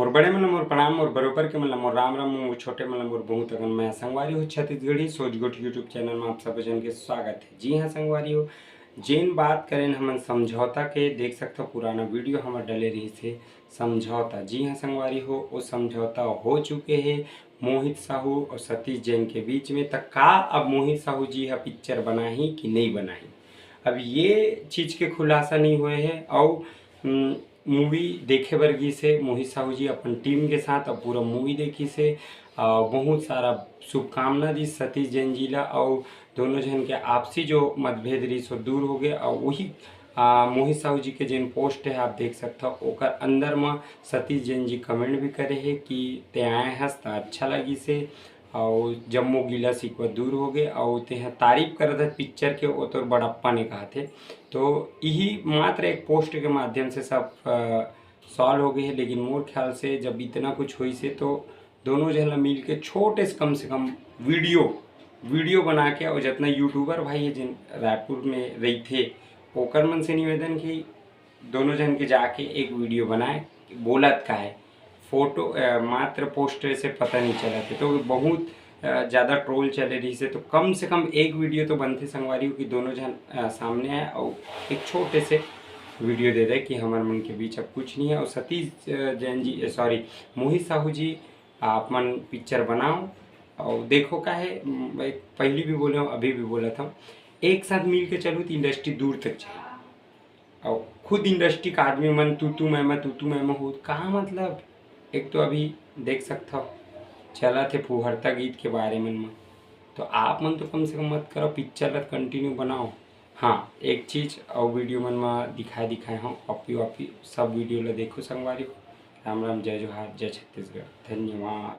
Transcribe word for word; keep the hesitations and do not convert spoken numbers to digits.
मोर बड़े मन ला मोर प्रणाम, मोर बरोबर के मन ला मोर राम राम, मोर छोटे मन ला मोर बहुत अकन मया। संगवारी हो, छत्तीसगढ़ी सोच गोठ YouTube चैनल में आप सब जन के स्वागत है। जी हाँ संगवारी हो, जेन बात करेन हमन समझौता के, देख सकथव पुराना वीडियो हमर डले रहिस हे समझौता। जी हाँ संगवारी हो, वो समझौता हो चुके हे मोहित साहू और सतीश जैन के बीच में। त का अब मोहित साहू जी ह पिक्चर बनाही कि नहीं बनाही, अब ये चीज के खुलासा नहीं हुए हे। और मूवी देखे बर गिस हे मोहित साहू जी अपन टीम के साथ, अब पूरा मूवी देखिस हे। अ, बहुत सारा शुभकामना दिस सतीश जैन जी ला, और दोनों जन के आपसी जो मतभेद रहिस वो दूर हो गए। और वही आ, मोहित साहू जी के जेन पोस्ट है आप देख सकथव, ओकर अंदर म सतीश जैन जी कमेंट भी करे हे कि ते आए हस त अच्छा लगिस हे, और जम्मो गिला शिकवा दूर हो गए, और ते ह तारीफ करत हस पिक्चर के, वो तोर बड़प्पा ने कहा थे। तो यही मात्र एक पोस्ट के माध्यम से सब सॉल्व हो गए हे। लेकिन मोर ख्याल से जब इतना कुछ होइस हे तो दोनों झन ला मिल के छोटे से, कम से कम वीडियो वीडियो बना के, और जितना यूट्यूबर भाई है जिन रायपुर में रहिथे, ओकर मन से निवेदन कि दोनों झन के जाके एक वीडियो बनाए, बोलत का है, फोटो अ, मात्र पोस्टर से पता नहीं चलत हे। तो बहुत अ, ज़्यादा ट्रोल चले रहिस हे, तो कम से कम एक वीडियो तो बनथे संगवारी हो कि दोनों झन अ, सामने आए और एक छोटे से वीडियो दे दे कि हमर मन के बीच अब कुछ नहीं है। और सतीश अ, जैन जी, सॉरी, मोहित साहू जी, आप मन पिक्चर बनाओ और देखो का है, म, मैं पहली भी बोले हूँ, अभी भी बोलत हूँ, एक साथ मिल के चलू तो इंडस्ट्री दूर तक जाए। और खुद इंडस्ट्री का आदमी मन तू तू मैं मैं, तू तू मैं मैं हो, का मतलब? एक तो अभी देख सकथव चलत हे फुहरता गीत के बारे मन में, तो आप मन तो कम से कम मत करो, पिक्चर ला कंटिन्यू बनाओ। हाँ, एक चीज और वीडियो मन में दिखाए दिखाए हूँ, कॉपी वॉपी सब वीडियो ला देखो संगवारी हो। राम राम, जय जोहार, जय छत्तीसगढ़, धन्यवाद।